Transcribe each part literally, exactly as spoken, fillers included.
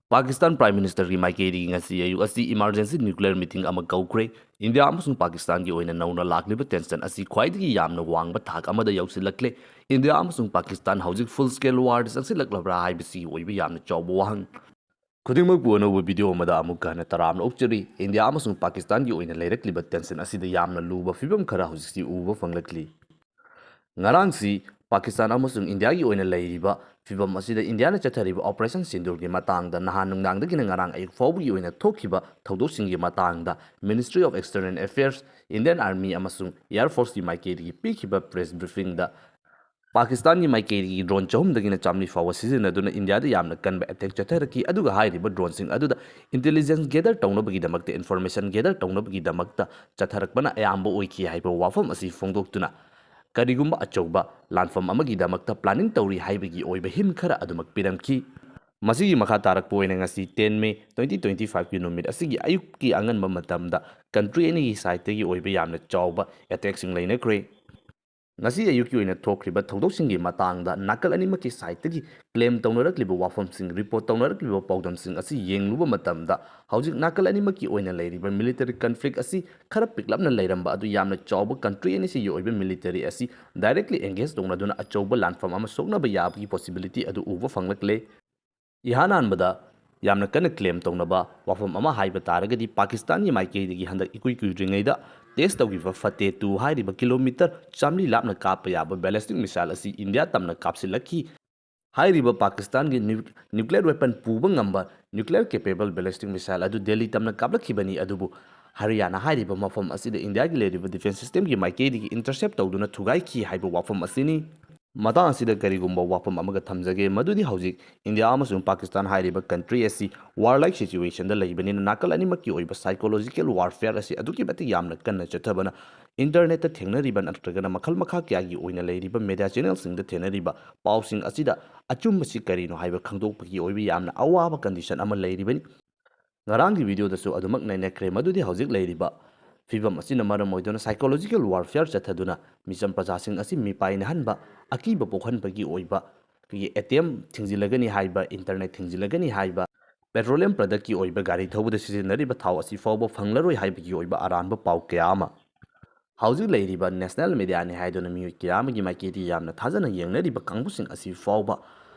Pakistan Prime Ministerꯒꯤ ꯃꯥꯏꯀꯩꯗꯒꯤ ꯉꯁꯤ ꯑꯌꯨꯛ ꯑꯁꯤ emergency nuclear meeting ꯑꯃ ꯀꯧꯈ꯭ꯔꯦ꯫ ꯏꯟꯗꯤꯌꯥ ꯑꯃꯁꯨꯡ ꯄꯥꯀꯤꯁꯇꯥꯟꯒꯤ ꯑꯣꯏꯅ ꯅꯧꯅ ꯂꯥꯛꯂꯤꯕ tension ꯑꯁꯤ ꯈ꯭ꯋꯥꯏꯗꯒꯤ ꯌꯥꯝꯅ ꯋꯥꯡꯕ ꯊꯥꯛ ꯑꯃꯗ ꯌꯧꯁꯤꯜꯂꯛꯂꯦ꯫ ꯏꯟꯗꯤꯌꯥ ꯑꯃꯁꯨꯡ ꯄꯥꯀꯤꯁꯇꯥꯟ ꯍꯧꯖꯤꯛ full scale warꯗ ꯆꯪꯁꯤꯜꯂꯛꯂꯕ꯭ꯔꯥ ꯍꯥꯏꯕꯁꯤ ꯑꯣꯏꯕ ꯌꯥꯝꯅ ꯆꯥꯎꯕ ꯋꯥꯍꯪ꯫ ꯈꯨꯗꯤꯡꯃꯛꯄꯨ ꯑꯅꯧꯕ video ꯑꯃꯗ ꯑꯃꯨꯛꯀ ꯍꯟꯅ ꯇꯔꯥꯝꯅ ꯑꯣꯛꯆꯔꯤ꯫ ꯏꯟꯗꯤꯌꯥ ꯑꯃꯁꯨꯡ ꯄꯥꯀꯤꯁꯇꯥꯟꯒꯤ ꯑꯣꯏꯅ ꯂꯩꯔꯛꯂꯤꯕ tension ꯑꯁꯤꯗ ꯌꯥꯝꯅ ꯂꯨꯕ ꯐꯤꯕꯝ ꯈꯔ ꯍꯧꯖꯤꯛꯁꯤ ꯎꯕ ꯐꯪꯂꯛꯂꯤ꯫ ꯉꯔꯥꯡꯁꯤ ꯄꯥꯀꯤꯁꯇꯥꯟ ꯑꯃꯁꯨꯡ ꯏꯟꯗꯤꯌꯥꯒꯤ ꯑꯣꯏꯅ ꯂꯩꯔꯤꯕ ꯐꯤꯕꯝ ꯑꯁꯤꯗ ꯏꯟꯗꯤꯌꯥꯅ ꯆꯠꯊꯔꯤꯕ Operation Sindoorꯒꯤ ꯃꯇꯥꯡꯗ ꯅꯍꯥꯟ ꯅꯨꯡꯗꯥꯡꯗꯒꯤꯅ ꯉꯔꯥꯡ ꯑꯌꯨꯛ ꯐꯥꯎꯕꯒꯤ ꯑꯣꯏꯅ ꯊꯣꯛꯈꯤꯕ ꯊꯧꯗꯣꯛꯁꯤꯡꯒꯤ ꯃꯇꯥꯡꯗ Ministry of External Affairs, Indian Army ꯑꯃꯁꯨꯡ Air Forceꯀꯤ ꯃꯥꯏꯀꯩꯗꯒꯤ ꯄꯤꯈꯤꯕ press briefingꯗ ꯄꯥꯀꯤꯁꯇꯥꯟꯒꯤ ꯃꯥꯏꯀꯩꯗꯒꯤ drone ꯆꯍꯨꯝꯗꯒꯤꯅ ꯆꯥꯝꯃꯔꯤ ꯐꯥꯎꯕ ꯁꯤꯖꯤꯟꯅꯗꯨꯅ ꯏꯟꯗꯤꯌꯥꯗ ꯌꯥꯝꯅ ꯀꯟꯕ attack ꯆꯠꯊꯔꯛꯈꯤ꯫ ꯑꯗꯨꯒ ꯍꯥꯏꯔꯤꯕ droneꯁꯤꯡ ꯑꯗꯨꯗ intelligence gather ꯇꯧꯅꯕꯒꯤꯗꯃꯛꯇ, information gather ꯇꯧꯅꯕꯒꯤꯗꯃꯛꯇ ꯆꯠꯊꯔꯛꯄꯅ ꯑꯌꯥꯝꯕ ꯑꯣꯏꯈꯤ ꯍꯥꯏꯕ ꯋꯥꯐꯝ ꯑꯁꯤ ꯐꯣꯡꯗꯣꯛꯇꯨꯅ, ꯀꯔꯤꯒꯨꯝꯕ ꯑꯆꯧꯕ ꯂꯥꯟꯐꯝ ꯑꯃꯒꯤꯗꯃꯛꯇ planning ꯇꯧꯔꯤ ꯍꯥꯏꯕꯒꯤ ꯑꯣꯏꯕ hint ꯈꯔ ꯑꯗꯨꯃꯛ ꯄꯤꯔꯝꯈꯤ꯫ ꯃꯁꯤꯒꯤ ꯃꯈꯥ ꯇꯥꯔꯛꯄ ꯑꯣꯏꯅ ꯉꯁꯤ ten May twenty twenty fiveꯀꯤ ꯅꯨꯃꯤꯠ ꯑꯁꯤꯒꯤ ꯑꯌꯨꯛꯀꯤ ꯑꯉꯟꯕ ꯃꯇꯝꯗ country ꯑꯅꯤꯒꯤ sideꯇꯒꯤ ꯑꯣꯏꯕ ꯌꯥꯝꯅ ꯆꯥꯎꯕ attackꯁꯤꯡ ꯂꯩꯅꯈ꯭ꯔꯦ꯫ ꯉꯁꯤ ꯑꯌꯨꯛꯀꯤ ꯑꯣꯏꯅ ꯊꯣꯛꯈ꯭ꯔꯤꯕ ꯊꯧꯗꯣꯛꯁꯤꯡꯒꯤ ꯃꯇꯥꯡꯗ ꯅꯥꯀꯜ ꯑꯅꯤꯃꯛꯀꯤ sideꯇꯒꯤ claim ꯇꯧꯅꯔꯛꯂꯤꯕ ꯋꯥꯐꯝꯁꯤꯡ, report ꯇꯧꯅꯔꯛꯂꯤꯕ ꯄꯥꯎꯗꯝꯁꯤꯡ ꯑꯁꯤ ꯌꯦꯡꯂꯨꯕ ꯃꯇꯝꯗ, ꯍꯧꯖꯤꯛ ꯅꯥꯀꯜ ꯑꯅꯤꯃꯛꯀꯤ ꯑꯣꯏꯅ ꯂꯩꯔꯤꯕ military conflict ꯑꯁꯤ ꯈꯔ ꯄꯤꯛꯂꯞꯅ ꯂꯩꯔꯝꯕ ꯑꯗꯨ ꯌꯥꯝꯅ ꯆꯥꯎꯕ country ꯑꯅꯤꯁꯤꯒꯤ ꯑꯣꯏꯕ military ꯑꯁꯤ directly engage ꯇꯧꯅꯗꯨꯅ ꯑꯆꯧꯕ ꯂꯥꯟꯐꯝ ꯑꯃ ꯁꯣꯛꯅꯕ ꯌꯥꯕꯒꯤ possibility ꯑꯗꯨ ꯎꯕ ꯐꯪꯂꯛꯂꯦ꯫ ꯏꯍꯥꯟ ꯍꯥꯟꯕꯗ ꯌꯥꯝꯅ ꯀꯟꯅ claim ꯇꯧꯅꯕ ꯋꯥꯐꯝ ꯑꯃ ꯍꯥꯏꯕ ꯇꯥꯔꯒꯗꯤ, ꯄꯥꯀꯤꯁꯇꯥꯟꯒꯤ ꯃꯥꯏꯀꯩꯗꯒꯤ ꯍꯟꯗꯛ ꯏꯀꯨꯏ ꯀꯨꯏꯗ꯭ꯔꯤꯉꯩꯗ test ꯇꯧꯈꯤꯕ Fateh two ꯍꯥꯏꯔꯤꯕ kilometre ꯆꯥꯝꯃꯔꯤ ꯂꯥꯞꯅ ꯀꯥꯞꯄ ꯌꯥꯕ ballistic missile ꯑꯁꯤ ꯏꯟꯗꯤꯌꯥ ꯇꯝꯅ ꯀꯥꯞꯁꯤꯜꯂꯛꯈꯤ꯫ ꯍꯥꯏꯔꯤꯕ ꯄꯥꯀꯤꯁꯇꯥꯟꯒꯤ nu-, nuclear weapon ꯄꯨꯕ ꯉꯝꯕ nuclear capable ballistic missile ꯑꯗꯨ ꯗꯦꯜꯂꯤ ꯇꯝꯅ ꯀꯥꯞꯂꯛꯈꯤꯕꯅꯤ, ꯑꯗꯨꯕꯨ ꯍꯔꯤꯌꯥꯅꯥ ꯍꯥꯏꯔꯤꯕ ꯃꯐꯝ ꯑꯁꯤꯗ ꯏꯟꯗꯤꯌꯥꯒꯤ ꯂꯩꯔꯤꯕ defence systemꯒꯤ ꯃꯥꯏꯀꯩꯗꯒꯤ intercept ꯇꯧꯗꯨꯅ ꯊꯨꯒꯥꯏꯈꯤ ꯍꯥꯏꯕ ꯋꯥꯐꯝ ꯑꯁꯤꯅꯤ꯫ ꯃꯇꯥꯡ ꯑꯁꯤꯗ ꯀꯔꯤꯒꯨꯝꯕ ꯋꯥꯐꯝ ꯑꯃꯒ ꯊꯝꯖꯒꯦ, ꯃꯗꯨꯗꯤ ꯍꯧꯖꯤꯛ ꯏꯟꯗꯤꯌꯥ ꯑꯃꯁꯨꯡ ꯄꯥꯀꯤꯁꯇꯥꯟ ꯍꯥꯏꯔꯤꯕ country ꯑꯁꯤ warlike situationꯗ ꯂꯩꯕꯅꯤꯅ, ꯅꯥꯀꯜ ꯑꯅꯤꯃꯛꯀꯤ ꯑꯣꯏꯕ psychological warfare ꯑꯁꯤ ꯑꯗꯨꯛꯀꯤ ꯃꯇꯤꯛ ꯌꯥꯝꯅ ꯀꯟꯅ ꯆꯠꯊꯕꯅ, internetꯇ ꯊꯦꯡꯅꯔꯤꯕ ꯅꯠꯇ꯭ꯔꯒꯅ ꯃꯈꯜ ꯃꯈꯥ ꯀꯌꯥꯒꯤ ꯑꯣꯏꯅ ꯂꯩꯔꯤꯕ media channelꯁꯤꯡꯗ ꯊꯦꯡꯅꯔꯤꯕ ꯄꯥꯎꯁꯤꯡ ꯑꯁꯤꯗ ꯑꯆꯨꯝꯕꯁꯤ ꯀꯔꯤꯅꯣ ꯍꯥꯏꯕ ꯈꯪꯗꯣꯛꯄꯒꯤ ꯑꯣꯏꯕ ꯌꯥꯝꯅ ꯑꯋꯥꯕ condition ꯑꯃ ꯂꯩꯔꯤꯕꯅꯤ꯫ ꯉꯔꯥꯡꯒꯤ videoꯗꯁꯨ ꯑꯗꯨꯃꯛ ꯅꯩꯅꯈ꯭ꯔꯦ, ꯃꯗꯨꯗꯤ ꯍꯧꯖꯤꯛ ꯂꯩꯔꯤꯕ ꯐꯤꯕꯝ ꯑꯁꯤꯅ ꯃꯔꯝ ꯑꯣꯏꯗꯨꯅ psychological warfare ꯆꯠꯊꯗꯨꯅ ꯃꯤꯆꯝ ꯄ꯭ꯔꯖꯥꯁꯤꯡ ꯑꯁꯤ ꯃꯤꯄꯥꯏꯅꯍꯟꯕ, ꯑꯀꯤꯕ ꯄꯣꯛꯍꯟꯕꯒꯤ ꯑꯣꯏꯕ ꯑꯩꯈꯣꯏꯒꯤ attempt ꯊꯤꯡꯖꯤꯜꯂꯒꯅꯤ ꯍꯥꯏꯕ, internet ꯊꯤꯡꯖꯤꯜꯂꯒꯅꯤ ꯍꯥꯏꯕ, petroleum productꯀꯤ ꯑꯣꯏꯕ ꯒꯥꯔꯤ ꯊꯧꯕꯗ ꯁꯤꯖꯤꯟꯅꯔꯤꯕ ꯊꯥꯎ ꯑꯁꯤ ꯐꯥꯎꯕ ꯐꯪꯂꯔꯣꯏ ꯍꯥꯏꯕꯒꯤ ꯑꯣꯏꯕ ꯑꯔꯥꯟꯕ ꯄꯥꯎ ꯀꯌꯥ ꯑꯃ ꯍꯧꯖꯤꯛ ꯂꯩꯔꯤꯕ national mediaꯅꯤ ꯍꯥꯏꯗꯨꯅ ꯃꯤꯑꯣꯏ ꯀꯌꯥ ꯑꯃꯒꯤ ꯃꯥꯏꯀꯩꯗꯤ ꯌꯥꯝꯅ ꯊꯥꯖꯅ ꯌꯦꯡꯅꯔꯤꯕ ꯀꯥꯡꯕꯨꯁꯤꯡ ꯑꯁꯤ ꯐꯥꯎꯕ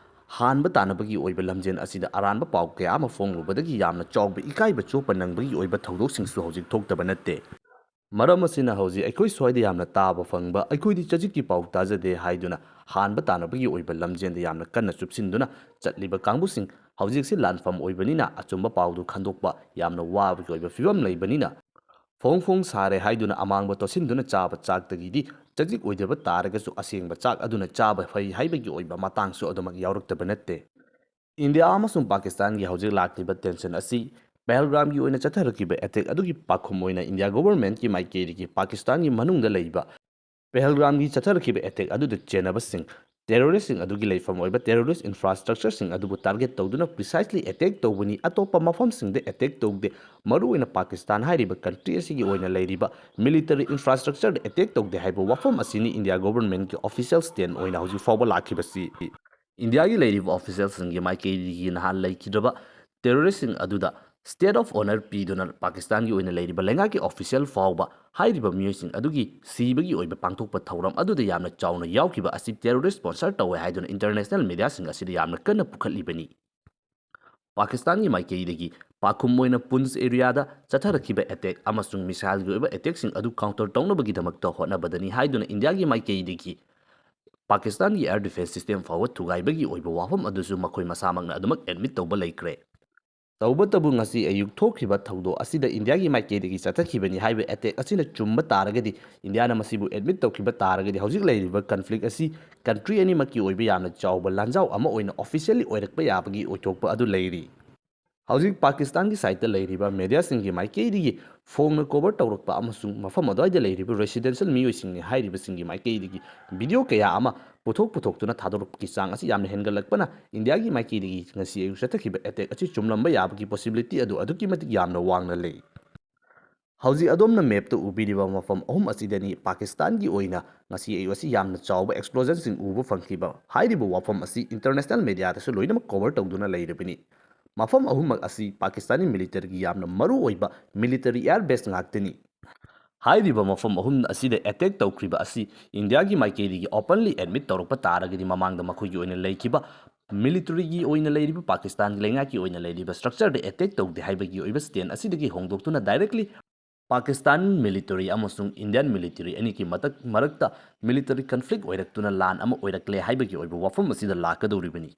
ꯍꯥꯟꯕ ꯇꯥꯅꯕꯒꯤ ꯑꯣꯏꯕ ꯂꯝꯖꯦꯜ ꯑꯁꯤꯗ ꯑꯔꯥꯟꯕ ꯄꯥꯎ ꯀꯌꯥ ꯑꯃ ꯐꯣꯡꯂꯨꯕꯗꯒꯤ ꯌꯥꯝꯅ ꯆꯥꯎꯕ ꯏꯀꯥꯏꯕ ꯆꯣꯞꯄ ꯅꯪꯕꯒꯤ ꯑꯣꯏꯕ ꯊꯧꯗꯣꯛꯁꯤꯡꯁꯨ ꯍꯧꯖꯤꯛ ꯊꯣꯛꯇꯕ ꯅꯠꯇꯦ꯫ ꯃꯔꯝ ꯑꯁꯤꯅ ꯍꯧꯖꯤꯛ ꯑꯩꯈꯣꯏ ꯁ꯭ꯋꯥꯏꯗ ꯌꯥꯝꯅ ꯇꯥꯕ ꯐꯪꯕ "ꯑꯩꯈꯣꯏꯗꯤ ꯆꯖꯤꯛꯀꯤ ꯄꯥꯎ ꯇꯥꯖꯗꯦ" ꯍꯥꯏꯗꯨꯅ ꯍꯥꯟꯕ ꯇꯥꯅꯕꯒꯤ ꯑꯣꯏꯕ ꯂꯝꯖꯦꯜꯗ ꯌꯥꯝꯅ ꯀꯟꯅ ꯆꯨꯞꯁꯤꯟꯗꯨꯅ ꯆꯠꯂꯤꯕ ꯀꯥꯡꯕꯨꯁꯤꯡ ꯍꯧꯖꯤꯛꯁꯤ ꯂꯥꯟꯐꯝ ꯑꯣꯏꯕꯅꯤꯅ ꯑꯆꯨꯝꯕ ꯄꯥꯎꯗꯨ ꯈꯟꯗꯣꯛꯄ ꯌꯥꯝꯅ ꯋꯥꯕꯒꯤ ꯑꯣꯏꯕ ꯐꯤꯕꯝ ꯂꯩꯕꯅꯤꯅ ꯐꯣꯡ ꯐꯣꯡ ꯁꯥꯔꯦ ꯍꯥꯏꯗꯨꯅ ꯑꯃꯥꯡꯕ ꯇꯣꯠꯁꯤꯟꯗꯨꯅ ꯆꯥꯕ ꯆꯥꯛꯇꯒꯤꯗꯤ ꯆꯖꯤꯛ ꯑꯣꯏꯗꯕ ꯇꯥꯔꯒꯁꯨ ꯑꯁꯦꯡꯕ ꯆꯥꯛ ꯑꯗꯨꯅ ꯆꯥꯕ ꯐꯩ ꯍꯥꯏꯕꯒꯤ ꯑꯣꯏꯕ ꯃꯇꯥꯡꯁꯨ ꯑꯗꯨꯃꯛ ꯌꯥꯎꯔꯛꯇꯕ ꯅꯠꯇꯦ꯫ ꯏꯟꯗꯤꯌꯥ ꯑꯃꯁꯨꯡ ꯄꯥꯀꯤꯁꯇꯥꯟꯒꯤ ꯍꯧꯖꯤꯛ ꯂꯥꯛꯂꯤꯕ tension ꯑꯁꯤ ꯄꯍꯜꯒꯥꯝꯒꯤ ꯑꯣꯏꯅ ꯆꯠꯊꯔꯛꯈꯤꯕ attack ꯑꯗꯨꯒꯤ ꯄꯥꯎꯈꯨꯝ ꯑꯣꯏꯅ ꯏꯟꯗꯤꯌꯥ governmentꯀꯤ ꯃꯥꯏꯀꯩꯗꯒꯤ ꯄꯥꯀꯤꯁꯇꯥꯟꯒꯤ ꯃꯅꯨꯡꯗ ꯂꯩꯕ ꯄꯍꯜꯒꯥꯝꯒꯤ ꯆꯠꯊꯔꯛꯈꯤꯕ attack ꯑꯗꯨꯗ ꯆꯦꯟꯅꯕꯁꯤꯡ, terroristꯁꯤꯡ ꯑꯗꯨꯒꯤ ꯂꯩꯐꯝ ꯑꯣꯏꯕ terrorist infrastructureꯁꯤꯡ ꯑꯗꯨꯕꯨ target ꯇꯧꯗꯨꯅ precisely attack ꯇꯧꯕꯅꯤ, ꯑꯇꯣꯞꯄ ꯃꯐꯝꯁꯤꯡꯗ attack ꯇꯧꯗꯦ, ꯃꯔꯨꯑꯣꯏꯅ ꯄꯥꯀꯤꯁꯇꯥꯟ ꯍꯥꯏꯔꯤꯕ country ꯑꯁꯤꯒꯤ ꯑꯣꯏꯅ ꯂꯩꯔꯤꯕ military infrastructureꯗ attack ꯇꯧꯗꯦ ꯍꯥꯏꯕ ꯋꯥꯐꯝ ꯑꯁꯤꯅꯤ ꯏꯟꯗꯤꯌꯥ governmentꯀꯤ official stand ꯑꯣꯏꯅ ꯍꯧꯖꯤꯛ ꯐꯥꯎꯕ ꯂꯥꯛꯈꯤꯕꯁꯤ꯫ ꯏꯟꯗꯤꯌꯥꯒꯤ ꯂꯩꯔꯤꯕ officialꯁꯤꯡꯒꯤ ꯃꯥꯏꯀꯩꯗꯒꯤ ꯅꯍꯥꯟ ꯂꯩꯈꯤꯗ꯭ꯔꯕ terroristꯁꯤꯡ ꯑꯗꯨꯗ state of honour ꯄꯤꯗꯨꯅ ꯄꯥꯀꯤꯁꯇꯥꯟꯒꯤ ꯑꯣꯏꯅ ꯂꯩꯔꯤꯕ ꯂꯩꯉꯥꯛꯀꯤ official ꯐꯥꯎꯕ ꯍꯥꯏꯔꯤꯕ ꯃꯤꯑꯣꯏꯁꯤꯡ ꯑꯗꯨꯒꯤ ꯁꯤꯕꯒꯤ ꯑꯣꯏꯕ ꯄꯥꯡꯊꯣꯛꯄ ꯊꯧꯔꯝ ꯑꯗꯨꯗ ꯌꯥꯝꯅ ꯆꯥꯎꯅ ꯌꯥꯎꯈꯤꯕ ꯑꯁꯤ terrorist sponsor ꯇꯧꯋꯦ ꯍꯥꯏꯗꯨꯅ international mediaꯁꯤꯡ ꯑꯁꯤꯗ ꯌꯥꯝꯅ ꯀꯟꯅ ꯄꯨꯈꯠꯂꯤꯕꯅꯤ꯫ ꯄꯥꯀꯤꯁꯇꯥꯟꯒꯤ ꯃꯥꯏꯀꯩꯗꯒꯤ ꯄꯥꯈꯨꯝ ꯑꯣꯏꯅ ꯄꯨꯟꯁ areaꯗ ꯆꯠꯊꯔꯛꯈꯤꯕ attack ꯑꯃꯁꯨꯡ missileꯒꯤ ꯑꯣꯏꯕ attackꯁꯤꯡ ꯑꯗꯨ counter ꯇꯧꯅꯕꯒꯤꯗꯃꯛꯇ ꯍꯣꯠꯅꯕꯗꯅꯤ ꯍꯥꯏꯗꯨꯅ ꯏꯟꯗꯤꯌꯥꯒꯤ ꯃꯥꯏꯀꯩꯗꯒꯤ ꯄꯥꯀꯤꯁꯇꯥꯟꯒꯤ air defence system ꯐꯥꯎꯕ ꯊꯨꯒꯥꯏꯕꯒꯤ ꯑꯣꯏꯕ ꯋꯥꯐꯝ ꯑꯗꯨꯁꯨ ꯃꯈꯣꯏ ꯃꯁꯥꯃꯛꯅ ꯑꯗꯨꯃꯛ admit ꯇꯧꯕ ꯂꯩꯈ꯭ꯔꯦ꯫ ꯇꯧꯕꯇꯕꯨ ꯉꯁꯤ ꯑꯌꯨꯛ ꯊꯣꯛꯈꯤꯕ ꯊꯧꯗꯣꯛ ꯑꯁꯤꯗ ꯏꯟꯗꯤꯌꯥꯒꯤ ꯃꯥꯏꯀꯩꯗꯒꯤ ꯆꯠꯊꯈꯤꯕꯅꯤ ꯍꯥꯏꯕ attack ꯑꯁꯤꯅ ꯆꯨꯝꯕ ꯇꯥꯔꯒꯗꯤ, ꯏꯟꯗꯤꯌꯥꯅ ꯃꯁꯤꯕꯨ admit ꯇꯧꯈꯤꯕ ꯇꯥꯔꯒꯗꯤ, ꯍꯧꯖꯤꯛ ꯂꯩꯔꯤꯕ conflict ꯑꯁꯤ country ꯑꯅꯤꯃꯛꯀꯤ ꯑꯣꯏꯕ ꯌꯥꯝꯅ ꯆꯥꯎꯕ ꯂꯥꯟꯖꯥꯎ ꯑꯃ ꯑꯣꯏꯅ officially ꯑꯣꯏꯔꯛꯄ ꯌꯥꯕꯒꯤ ꯑꯣꯏꯊꯣꯛꯄ ꯑꯗꯨ ꯂꯩꯔꯤ꯫ ꯍꯧꯖꯤꯛ ꯄꯥꯀꯤꯁꯇꯥꯟꯒꯤ sideꯇ ꯂꯩꯔꯤꯕ mediaꯁꯤꯡꯒꯤ ꯃꯥꯏꯀꯩꯗꯒꯤ ꯐꯣꯡꯅ cover ꯇꯧꯔꯛꯄ ꯑꯃꯁꯨꯡ ꯃꯐꯝ ꯑꯗꯨꯋꯥꯏꯗ ꯂꯩꯔꯤꯕ residential ꯃꯤꯑꯣꯏꯁꯤꯡꯅꯤ ꯍꯥꯏꯔꯤꯕꯁꯤꯡꯒꯤ ꯃꯥꯏꯀꯩꯗꯒꯤ video ꯀꯌꯥ ꯑꯃ ꯄꯨꯊꯣꯛ ꯄꯨꯊꯣꯛꯇꯨꯅ ꯊꯥꯗꯣꯔꯛꯄꯒꯤ ꯆꯥꯡ ꯑꯁꯤ ꯌꯥꯝꯅ ꯍꯦꯟꯒꯠꯂꯛꯄꯅ ꯏꯟꯗꯤꯌꯥꯒꯤ ꯃꯥꯏꯀꯩꯗꯒꯤ ꯉꯁꯤ ꯑꯌꯨꯛ ꯆꯠꯊꯈꯤꯕ attack ꯑꯁꯤ ꯆꯨꯝꯂꯝꯕ ꯌꯥꯕꯒꯤ possibility ꯑꯗꯨ ꯑꯗꯨꯛꯀꯤ ꯃꯇꯤꯛ ꯌꯥꯝꯅ ꯋꯥꯡꯅ ꯂꯩ꯫ ꯍꯧꯖꯤꯛ ꯑꯗꯣꯝꯅ mapꯇ ꯎꯕꯤꯔꯤꯕ ꯃꯐꯝ ꯑꯍꯨꯝ ꯑꯁꯤꯗꯅꯤ ꯄꯥꯀꯤꯁꯇꯥꯟꯒꯤ ꯑꯣꯏꯅ ꯉꯁꯤ ꯑꯌꯨꯛ ꯑꯁꯤ ꯌꯥꯝꯅ ꯆꯥꯎꯕ explosionꯁꯤꯡ ꯎꯕ ꯐꯪꯈꯤꯕ꯫ ꯍꯥꯏꯔꯤꯕ ꯋꯥꯐꯝ ꯑꯁꯤ international mediaꯗꯁꯨ ꯂꯣꯏꯅꯃꯛ cover ꯇꯧꯗꯨꯅ ꯂꯩꯔꯕꯅꯤ꯫ ꯃꯐꯝ ꯑꯍꯨꯝꯃꯛ ꯑꯁꯤ ꯄꯥꯀꯤꯁꯇꯥꯅꯤ ꯃꯤꯂꯤꯇꯔꯤꯒꯤ ꯌꯥꯝꯅ ꯃꯔꯨ ꯑꯣꯏꯕ ꯃꯤꯂꯤꯇꯔꯤ ꯑꯦꯌꯔ ꯕꯦꯁ ꯉꯥꯛꯇꯅꯤ꯫ ꯍꯥꯏꯔꯤꯕ ꯃꯐꯝ ꯑꯍꯨꯝ ꯑꯁꯤꯗ ꯑꯦꯇꯦꯛ ꯇꯧꯈ꯭ꯔꯤꯕ ꯑꯁꯤ ꯏꯟꯗꯤꯌꯥꯒꯤ ꯃꯥꯏꯀꯩꯗꯒꯤ ꯑꯣꯄꯟꯂꯤ ꯑꯦꯗꯃꯤꯠ ꯇꯧꯔꯛꯄ ꯇꯥꯔꯒꯗꯤ, ꯃꯃꯥꯡꯗ ꯃꯈꯣꯏꯒꯤ ꯑꯣꯏꯅ ꯂꯩꯈꯤꯕ ꯃꯤꯂꯤꯇꯔꯤꯒꯤ ꯑꯣꯏꯅ ꯂꯩꯔꯤꯕ, ꯄꯥꯀꯤꯁꯇꯥꯟꯒꯤ ꯂꯩꯉꯥꯛꯀꯤ ꯑꯣꯏꯅ ꯂꯩꯔꯤꯕ ꯁ꯭ꯇ꯭ꯔꯛꯆꯔꯗ ꯑꯦꯇꯦꯛ ꯇꯧꯗꯦ ꯍꯥꯏꯕꯒꯤ ꯑꯣꯏꯕ ꯁ꯭ꯇꯦꯟ ꯑꯁꯤꯗꯒꯤ ꯍꯣꯡꯗꯣꯛꯇꯨꯅ ꯗꯥꯏꯔꯦꯛꯂꯤ ꯄꯥꯀꯤꯁꯇꯥꯟ ꯃꯤꯂꯤꯇꯔꯤ ꯑꯃꯁꯨꯡ ꯏꯟꯗꯤꯌꯥꯟ ꯃꯤꯂꯤꯇꯔꯤ ꯑꯅꯤꯒꯤ ꯃꯇꯛ-, ꯃꯔꯛꯇ ꯃꯤꯂꯤꯇꯔꯤ ꯀꯟꯐ꯭ꯂꯤꯛ ꯑꯣꯏꯔꯛꯇꯨꯅ ꯂꯥꯟ ꯑꯃ ꯑꯣꯏꯔꯛꯂꯦ ꯍꯥꯏꯕꯒꯤ ꯑꯣꯏꯕ ꯋꯥꯐꯝ ꯑꯁꯤꯗ ꯂꯥꯛꯀꯗꯧꯔꯤꯕꯅꯤ꯫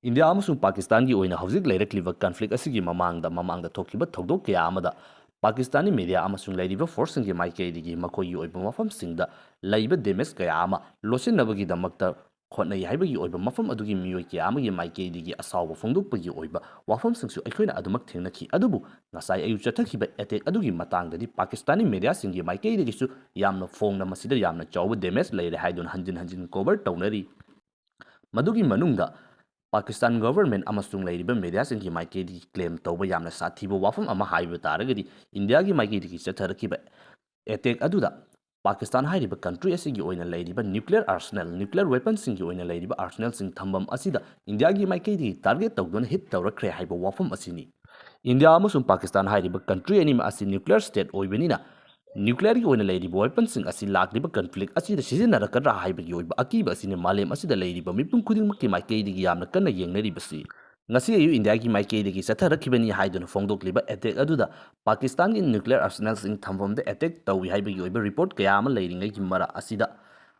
ꯏꯟꯗꯤꯌꯥ ꯑꯃꯁꯨꯡ ꯄꯥꯀꯤꯁꯇꯥꯟꯒꯤ ꯑꯣꯏꯅ ꯍꯧꯖꯤꯛ ꯂꯩꯔꯛꯂꯤꯕ ꯀꯟꯐ꯭ꯂꯤꯛ ꯑꯁꯤꯒꯤ ꯃꯃꯥꯡꯗ, ꯃꯃꯥꯡꯗ ꯊꯣꯛꯈꯤꯕ ꯊꯧꯗꯣꯛ ꯀꯌꯥ ꯑꯃꯗ ꯄꯥꯀꯤꯁꯇꯥꯅꯤ ꯃꯤꯗꯤꯌꯥ ꯑꯃꯁꯨꯡ ꯂꯩꯔꯤꯕ ꯐꯣꯔꯁꯁꯤꯡꯒꯤ ꯃꯥꯏꯀꯩꯗꯒꯤ ꯃꯈꯣꯏꯒꯤ ꯑꯣꯏꯕ ꯃꯐꯝꯁꯤꯡꯗ ꯂꯩꯕ ꯗꯦꯃꯦꯖ ꯀꯌꯥ ꯑꯃ ꯂꯣꯠꯁꯤꯟꯅꯕꯒꯤꯗꯃꯛꯇ ꯍꯣꯠꯅꯩ ꯍꯥꯏꯕꯒꯤ ꯑꯣꯏꯕ ꯃꯐꯝ ꯑꯗꯨꯒꯤ ꯃꯤꯑꯣꯏ ꯀꯌꯥ ꯑꯃꯒꯤ ꯃꯥꯏꯀꯩꯗꯒꯤ ꯑꯁꯥꯎꯕ ꯐꯣꯡꯗꯣꯛꯄꯒꯤ ꯑꯣꯏꯕ ꯋꯥꯐꯝꯁꯤꯡꯁꯨ ꯑꯩꯈꯣꯏꯅ ꯑꯗꯨꯃꯛ ꯊꯦꯡꯅꯈꯤ꯫ ꯑꯗꯨꯕꯨ ꯉꯁꯥꯏ ꯑꯌꯨꯛ ꯆꯠꯊꯈꯤꯕ ꯑꯦꯇꯦꯛ ꯑꯗꯨꯒꯤ ꯃꯇꯥꯡꯗꯗꯤ ꯄꯥꯀꯤꯁꯇꯥꯅꯤ ꯃꯤꯗꯤꯌꯥꯁꯤꯡꯒꯤ ꯃꯥꯏꯀꯩꯗꯒꯤꯁꯨ ꯌꯥꯝꯅ ꯐꯣꯡꯅ ꯃꯁꯤꯗ ꯌꯥꯝꯅ ꯆꯥꯎꯕ ꯗꯦꯃꯦꯖ ꯂꯩꯔꯦ ꯍꯥꯏꯗꯨꯅ ꯍꯟꯖꯤꯟ ꯍꯟꯖꯤꯟ ꯀꯣꯚꯔ ꯇꯧꯅꯔꯤ꯫ ꯃꯗꯨꯒꯤ ꯃꯅꯨꯡꯗ ꯄꯥꯀꯤꯁꯇꯥꯟ ꯒꯚꯔꯟꯃꯦꯟꯠ ꯑꯃꯁꯨꯡ ꯂꯩꯔꯤꯕ ꯃꯤꯗꯤꯌꯥꯁꯤꯡꯒꯤ ꯃꯥꯏꯀꯩꯗꯒꯤ ꯀ꯭ꯂꯦꯝ ꯇꯧꯕ ꯌꯥꯝꯅ ꯁꯥꯊꯤꯕ ꯋꯥꯐꯝ ꯑꯃ ꯍꯥꯏꯕ ꯇꯥꯔꯒꯗꯤ, ꯏꯟꯗꯤꯌꯥꯒꯤ ꯃꯥꯏꯀꯩꯗꯒꯤ ꯆꯠꯊꯔꯛꯈꯤꯕ ꯑꯦꯇꯦꯛ ꯑꯗꯨꯗ ꯄꯥꯀꯤꯁꯇꯥꯟ ꯍꯥꯏꯔꯤꯕ ꯀꯟꯇ꯭ꯔꯤ ꯑꯁꯤꯒꯤ ꯑꯣꯏꯅ ꯂꯩꯔꯤꯕ ꯅ꯭ꯌꯨꯀ꯭ꯂꯤꯌꯔ ꯑꯥꯔꯁꯅꯦꯜ, ꯅ꯭ꯌꯨꯀ꯭ꯂꯤꯌꯔ ꯋꯦꯄꯟꯁꯤꯡꯒꯤ ꯑꯣꯏꯅ ꯂꯩꯔꯤꯕ ꯑꯥꯔꯁꯅꯦꯜꯁꯤꯡ ꯊꯝꯐꯝ ꯑꯁꯤꯗ ꯏꯟꯗꯤꯌꯥꯒꯤ ꯃꯥꯏꯀꯩꯗꯒꯤ ꯇꯥꯔꯒꯦꯠ ꯇꯧꯗꯨꯅ ꯍꯤꯠ ꯇꯧꯔꯛꯈ꯭ꯔꯦ ꯍꯥꯏꯕ ꯋꯥꯐꯝ ꯑꯁꯤꯅꯤ꯫ ꯏꯟꯗꯤꯌꯥ ꯑꯃꯁꯨꯡ ꯄꯥꯀꯤꯁꯇꯥꯟ ꯍꯥꯏꯔꯤꯕ ꯀꯟꯇ꯭ꯔꯤ ꯑꯅꯤꯃꯛ ꯑꯁꯤ ꯅ꯭ꯌꯨꯀ꯭ꯂꯤꯌꯔ ꯁ꯭ꯇꯦꯠ ꯑꯣꯏꯕꯅꯤꯅ, ꯅ꯭ꯌꯨꯀ꯭ꯂꯤꯌꯔꯒꯤ ꯑꯣꯏꯅ ꯂꯩꯔꯤꯕ ꯋꯦꯄꯟꯁꯤꯡ ꯑꯁꯤ ꯂꯥꯛꯂꯤꯕ ꯀꯟꯐ꯭ꯂꯤꯛ ꯑꯁꯤꯗ ꯁꯤꯖꯤꯟꯅꯔꯛꯀꯗ꯭ꯔꯥ ꯍꯥꯏꯕꯒꯤ ꯑꯣꯏꯕ ꯑꯀꯤꯕ ꯑꯁꯤꯅ ꯃꯥꯂꯦꯝ ꯑꯁꯤꯗ ꯂꯩꯔꯤꯕ ꯃꯤꯄꯨꯝ ꯈꯨꯗꯤꯡꯃꯛꯀꯤ ꯃꯥꯏꯀꯩꯗꯒꯤ ꯌꯥꯝꯅ ꯀꯟꯅ ꯌꯦꯡꯅꯔꯤꯕꯁꯤ꯫ ꯉꯁꯤ ꯑꯌꯨꯛ ꯏꯟꯗꯤꯌꯥꯒꯤ ꯃꯥꯏꯀꯩꯗꯒꯤ ꯆꯠꯊꯔꯛꯈꯤꯕꯅꯤ ꯍꯥꯏꯗꯨꯅ ꯐꯣꯡꯗꯣꯛꯂꯤꯕ ꯑꯦꯇꯦꯛ ꯑꯗꯨꯗ ꯄꯥꯀꯤꯁꯇꯥꯟꯒꯤ ꯅ꯭ꯌꯨꯀ꯭ꯂꯤꯌꯔ ꯑꯥꯔꯁꯅꯦꯜꯁꯤꯡ ꯊꯝꯐꯝꯗ ꯑꯦꯇꯦꯛ ꯇꯧꯏ ꯍꯥꯏꯕꯒꯤ ꯑꯣꯏꯕ ꯔꯤꯄꯣꯔꯠ ꯀꯌꯥ ꯑꯃ ꯂꯩꯔꯤꯉꯩꯒꯤ ꯃꯔꯛ ꯑꯁꯤꯗ,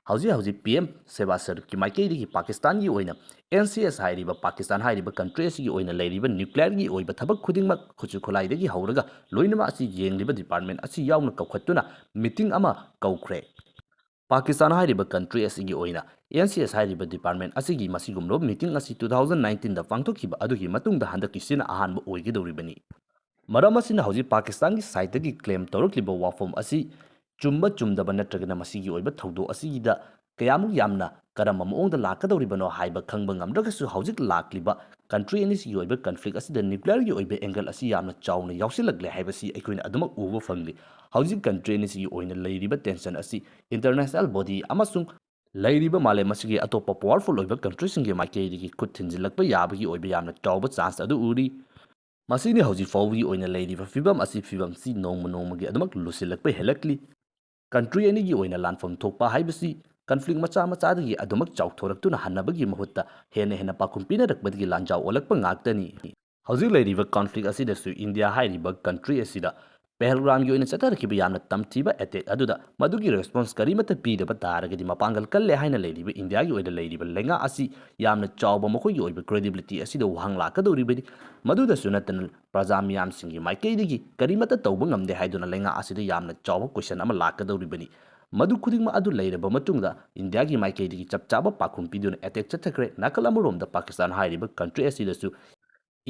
ꯍꯧꯖꯤꯛ ꯍꯧꯖꯤꯛ ꯄꯤ ꯑꯦꯝ ꯁꯦꯕꯥ ꯁꯔꯨꯛꯀꯤ ꯃꯥꯏꯀꯩꯗꯒꯤ ꯄꯥꯀꯤꯁꯇꯥꯟꯒꯤ ꯑꯣꯏꯅ ꯑꯦꯟ ꯁꯤ ꯑꯦꯁ ꯍꯥꯏꯔꯤꯕ, ꯄꯥꯀꯤꯁꯇꯥꯟ ꯍꯥꯏꯔꯤꯕ ꯀꯟꯇ꯭ꯔꯤ ꯑꯁꯤꯒꯤ ꯑꯣꯏꯅ ꯂꯩꯔꯤꯕ ꯅ꯭ꯌꯨꯀ꯭ꯂꯤꯌꯔꯒꯤ ꯑꯣꯏꯕ ꯊꯕꯛ ꯈꯨꯗꯤꯡꯃꯛ, ꯈꯨꯠꯁꯨ ꯈꯨꯠꯂꯥꯏꯗꯒꯤ ꯍꯧꯔꯒ ꯂꯣꯏꯅꯃꯛ ꯑꯁꯤ ꯌꯦꯡꯂꯤꯕ ꯗꯤꯄꯥꯔꯠꯃꯦꯟ ꯑꯁꯤ ꯌꯥꯎꯅ ꯀꯧꯈꯠꯇꯨꯅ ꯃꯤꯇꯤꯡ ꯑꯃ ꯀꯧꯈ꯭ꯔꯦ꯫ ꯄꯥꯀꯤꯁꯇꯥꯟ ꯍꯥꯏꯔꯤꯕ ꯀꯟꯇ꯭ꯔꯤ ꯑꯁꯤꯒꯤ ꯑꯣꯏꯅ ꯑꯦꯟ ꯁꯤ ꯑꯦꯁ ꯍꯥꯏꯔꯤꯕ ꯗꯤꯄꯥꯔꯠꯃꯦꯟ ꯑꯁꯤꯒꯤ ꯃꯁꯤꯒꯨꯝꯂꯕ ꯃꯤꯇꯤꯡ ꯑꯁꯤ ꯇꯨ ꯊꯥꯎꯖꯟ ꯅꯥꯏꯟꯇꯤꯟꯗ ꯄꯥꯡꯊꯣꯛꯈꯤꯕ ꯑꯗꯨꯒꯤ ꯃꯇꯨꯡꯗ ꯍꯟꯗꯛꯀꯤꯁꯤꯅ ꯑꯍꯥꯟꯕ ꯑꯣꯏꯒꯗꯧꯔꯤꯕꯅꯤ꯫ ꯃꯔꯝ ꯑꯁꯤꯅ ꯍꯧꯖꯤꯛ ꯄꯥꯀꯤꯁꯇꯥꯟꯒꯤ ꯁꯥꯏꯠꯇꯒꯤ ꯀ꯭ꯂꯦꯝ ꯇꯧꯔꯛꯂꯤꯕ ꯋꯥꯐꯝ ꯑꯁꯤ ꯆꯨꯝꯕ ꯆꯨꯝꯗꯕ ꯅꯠꯇ꯭ꯔꯒꯅ ꯃꯁꯤꯒꯤ ꯑꯣꯏꯕ ꯊꯧꯗꯣꯛ ꯑꯁꯤꯒꯤꯗ ꯀꯌꯥꯃꯨꯛ ꯌꯥꯝꯅ ꯀꯔꯝꯕ ꯃꯑꯣꯡꯗ ꯂꯥꯛꯀꯗꯧꯔꯤꯕꯅꯣ ꯍꯥꯏꯕ ꯈꯪꯕ ꯉꯝꯗ꯭ꯔꯒꯁꯨ, ꯍꯧꯖꯤꯛ ꯂꯥꯛꯂꯤꯕ ꯀꯟꯇ꯭ꯔꯤ ꯑꯅꯤꯁꯤꯒꯤ ꯑꯣꯏꯕ ꯀꯟꯐ꯭ꯂꯤꯛ ꯑꯁꯤꯗ ꯅ꯭ꯌꯨꯀ꯭ꯂꯤꯌꯔꯒꯤ ꯑꯣꯏꯕ ꯑꯦꯡꯒꯜ ꯑꯁꯤ ꯌꯥꯝꯅ ꯆꯥꯎꯅ ꯌꯥꯎꯁꯤꯜꯂꯛꯂꯦ ꯍꯥꯏꯕꯁꯤ ꯑꯩꯈꯣꯏꯅ ꯑꯗꯨꯃꯛ ꯎꯕ ꯐꯪꯂꯤ꯫ ꯍꯧꯖꯤꯛ ꯀꯟꯇ꯭ꯔꯤ ꯑꯅꯤꯁꯤꯒꯤ ꯑꯣꯏꯅ ꯂꯩꯔꯤꯕ ꯇꯦꯟꯁꯟ ꯑꯁꯤ ꯏꯟꯇꯔꯅꯦꯁꯅꯦꯜ ꯕꯣꯗꯤ ꯑꯃꯁꯨꯡ ꯂꯩꯔꯤꯕ ꯃꯥꯂꯦꯝ ꯑꯁꯤꯒꯤ ꯑꯇꯣꯞꯄ powerful ꯑꯣꯏꯕ countryꯁꯤꯡꯒꯤ ꯃꯥꯏꯀꯩꯗꯒꯤ ꯈꯨꯠ ꯊꯤꯟꯖꯤꯜꯂꯛꯄ ꯌꯥꯕꯒꯤ ꯑꯣꯏꯕ ꯌꯥꯝꯅ ꯆꯥꯎꯕ chance ꯑꯗꯨ ꯎꯔꯤ꯫ ꯃꯁꯤꯅꯤ ꯍꯧꯖꯤꯛ ꯐꯥꯎꯕꯒꯤ ꯑꯣꯏꯅ ꯂꯩꯔꯤꯕ ꯐꯤꯕꯝ ꯑꯁꯤ꯫ ꯐꯤꯕꯝꯁꯤ ꯅꯣꯡꯃ ꯅꯣꯡꯃꯒꯤ ꯑꯗꯨꯃꯛ ꯂꯨꯁꯤꯜꯂꯛꯄ ꯍꯦꯜꯂꯛꯂꯤ꯫ Country ꯑꯅꯤꯒꯤ ꯑꯣꯏꯅ ꯂꯥꯟꯐꯝ ꯊꯣꯛꯄ ꯍꯥꯏꯕꯁꯤ conflict ꯃꯆꯥ ꯃꯆꯥꯗꯒꯤ ꯑꯗꯨꯃꯛ ꯆꯥꯎꯊꯣꯔꯛꯇꯨꯅ ꯍꯟꯅꯕꯒꯤ ꯃꯍꯨꯠꯇ ꯍꯦꯟꯅ ꯍꯦꯟꯅ ꯄꯥꯎꯈꯨꯝ ꯄꯤꯅꯔꯛꯄꯗꯒꯤ ꯂꯥꯟꯖꯥꯎ ꯑꯣꯜꯂꯛꯄ ꯉꯥꯛꯇꯅꯤ꯫ ꯍꯧꯖꯤꯛ ꯂꯩꯔꯤꯕ conflict ꯑꯁꯤꯗꯁꯨ ꯏꯟꯗꯤꯌꯥ ꯍꯥꯏꯔꯤꯕ country ꯑꯁꯤꯗ ꯄꯦꯍꯜꯒꯥꯝꯒꯤ ꯑꯣꯏꯅ ꯆꯠꯊꯔꯛꯈꯤꯕ ꯌꯥꯝꯅ ꯇꯝꯊꯤꯕ attack ꯑꯗꯨꯗ ꯃꯗꯨꯒꯤ response ꯀꯔꯤꯃꯠꯇ ꯄꯤꯗꯕ ꯇꯥꯔꯒꯗꯤ ꯃꯄꯥꯡꯒꯜ ꯀꯜꯂꯦ ꯍꯥꯏꯅ ꯂꯩꯔꯤꯕ ꯏꯟꯗꯤꯌꯥꯒꯤ ꯑꯣꯏꯅ ꯂꯩꯔꯤꯕ ꯂꯩꯉꯥꯛ ꯑꯁꯤ ꯌꯥꯝꯅ ꯆꯥꯎꯕ ꯃꯈꯣꯏꯒꯤ ꯑꯣꯏꯕ credibility ꯑꯁꯤꯗ ꯋꯥꯍꯪ ꯂꯥꯛꯀꯗꯧꯔꯤꯕꯅꯤ꯫ ꯃꯗꯨꯗꯁꯨ ꯅꯠꯇꯅ ꯄ꯭ꯔꯖꯥ ꯃꯤꯌꯥꯝꯁꯤꯡꯒꯤ ꯃꯥꯏꯀꯩꯗꯒꯤ ꯀꯔꯤꯃꯠꯇ ꯇꯧꯕ ꯉꯝꯗꯦ ꯍꯥꯏꯗꯨꯅ ꯂꯩꯉꯥꯛ ꯑꯁꯤꯗ ꯌꯥꯝꯅ ꯆꯥꯎꯕ question ꯑꯃ ꯂꯥꯛꯀꯗꯧꯔꯤꯕꯅꯤ꯫ ꯃꯗꯨ ꯈꯨꯗꯤꯡꯃꯛ ꯑꯗꯨ ꯂꯩꯔꯕ ꯃꯇꯨꯡꯗ ꯏꯟꯗꯤꯌꯥꯒꯤ ꯃꯥꯏꯀꯩꯗꯒꯤ ꯆꯞ ꯆꯥꯕ ꯄꯥꯎꯈꯨꯝ ꯄꯤꯗꯨꯅ attack ꯆꯠꯊꯈ꯭ꯔꯦ꯫ ꯅꯥꯀꯜ ꯑꯃꯔꯣꯝꯗ ꯄꯥꯀꯤꯁꯇꯥꯟ ꯍꯥꯏꯔꯤꯕ country ꯑꯁꯤꯗꯁꯨ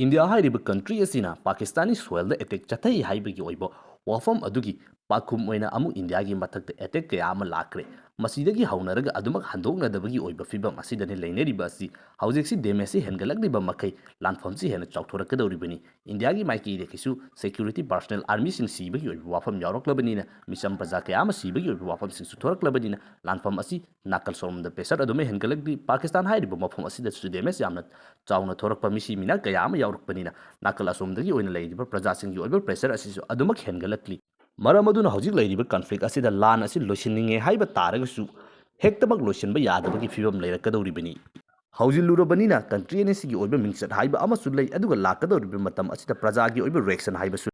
ꯏꯟꯗꯤꯌꯥ ꯍꯥꯏꯔꯤꯕ country ꯑꯁꯤꯅ ꯄꯥꯀꯤꯁꯇꯥꯅꯤ soilꯗ attack ꯆꯠꯊꯩ ꯍꯥꯏꯕꯒꯤ ꯑꯣꯏꯕ ꯋꯥꯐꯝ ꯑꯗꯨꯒꯤ ꯄꯥꯎꯈꯨꯝ ꯑꯣꯏꯅ ꯑꯃꯨꯛ ꯏꯟꯗꯤꯌꯥꯒꯤ ꯃꯊꯛꯇ attack ꯀꯌꯥ ꯑꯃ ꯂꯥꯛꯈ꯭ꯔꯦ꯫ ꯃꯁꯤꯗꯒꯤ ꯍꯧꯅꯔꯒ ꯑꯗꯨꯃꯛ ꯍꯟꯗꯣꯛꯅꯗꯕꯒꯤ ꯑꯣꯏꯕ ꯐꯤꯕꯝ ꯑꯁꯤꯗꯅꯤ ꯂꯩꯅꯔꯤꯕ ꯑꯁꯤ꯫ ꯍꯧꯖꯤꯛꯁꯤ damageꯁꯤ ꯍꯦꯟꯒꯠꯂꯛꯂꯤꯕ ꯃꯈꯩ ꯂꯥꯟꯐꯝꯁꯤ ꯍꯦꯟꯅ ꯆꯥꯎꯊꯣꯔꯛꯀꯗꯧꯔꯤꯕꯅꯤ꯫ ꯏꯟꯗꯤꯌꯥꯒꯤ ꯃꯥꯏꯀꯩꯗꯒꯤꯁꯨ security personnel armyꯁꯤꯡ ꯁꯤꯕꯒꯤ ꯑꯣꯏꯕ ꯋꯥꯐꯝ ꯌꯥꯎꯔꯛꯂꯕꯅꯤꯅ, ꯃꯤꯆꯝ ꯄ꯭ꯔꯖꯥ ꯀꯌꯥ ꯑꯃ ꯁꯤꯕꯒꯤ ꯑꯣꯏꯕ ꯋꯥꯐꯝꯁꯤꯡꯁꯨ ꯊꯣꯔꯛꯂꯕꯅꯤꯅ, ꯂꯥꯟꯐꯝ ꯑꯁꯤ ꯅꯥꯀꯜ ꯁꯣꯔꯣꯝꯗ pressure ꯑꯗꯨꯃꯛ ꯍꯦꯟꯒꯠꯂꯛꯂꯤ꯫ ꯄꯥꯀꯤꯁꯇꯥꯟ ꯍꯥꯏꯔꯤꯕ ꯃꯐꯝ ꯑꯁꯤꯗꯁꯨ damage ꯌꯥꯝꯅ ꯆꯥꯎꯅ ꯊꯣꯔꯛꯄ, ꯃꯤꯁꯤ ꯃꯤꯅꯥ ꯀꯌꯥ ꯑꯃ ꯌꯥꯎꯔꯛꯄꯅꯤꯅ, ꯅꯥꯀꯜ ꯑꯁꯣꯝꯗꯒꯤ ꯑꯣꯏꯅ ꯂꯩꯔꯤꯕ ꯄ꯭ꯔꯖꯥꯁꯤꯡꯒꯤ ꯑꯣꯏꯕ pressure ꯑꯁꯤꯁꯨ ꯑꯗꯨꯃꯛ ꯍꯦꯟꯒꯠꯂꯛꯂꯤ꯫ ꯃꯔꯝ ꯑꯗꯨꯅ ꯍꯧꯖꯤꯛ ꯂꯩꯔꯤꯕ conflict ꯑꯁꯤꯗ ꯂꯥꯟ ꯑꯁꯤ ꯂꯣꯏꯁꯤꯟꯅꯤꯡꯉꯦ ꯍꯥꯏꯕ ꯇꯥꯔꯒꯁꯨ ꯍꯦꯛꯇꯃꯛ ꯂꯣꯏꯁꯤꯟꯕ ꯌꯥꯗꯕꯒꯤ ꯐꯤꯕꯝ ꯂꯩꯔꯛꯀꯗꯧꯔꯤꯕꯅꯤ꯫ ꯍꯧꯖꯤꯜꯂꯨꯔꯕꯅꯤꯅ country ꯑꯅꯤꯁꯤꯒꯤ ꯑꯣꯏꯕ ꯃꯤꯡꯆꯠ ꯍꯥꯏꯕ ꯑꯃꯁꯨ ꯂꯩ, ꯑꯗꯨꯒ ꯂꯥꯛꯀꯗꯧꯔꯤꯕ ꯃꯇꯝ ꯑꯁꯤꯗ ꯄ꯭ꯔꯖꯥꯒꯤ ꯑꯣꯏꯕ reaction ꯍꯥꯏꯕꯁꯨ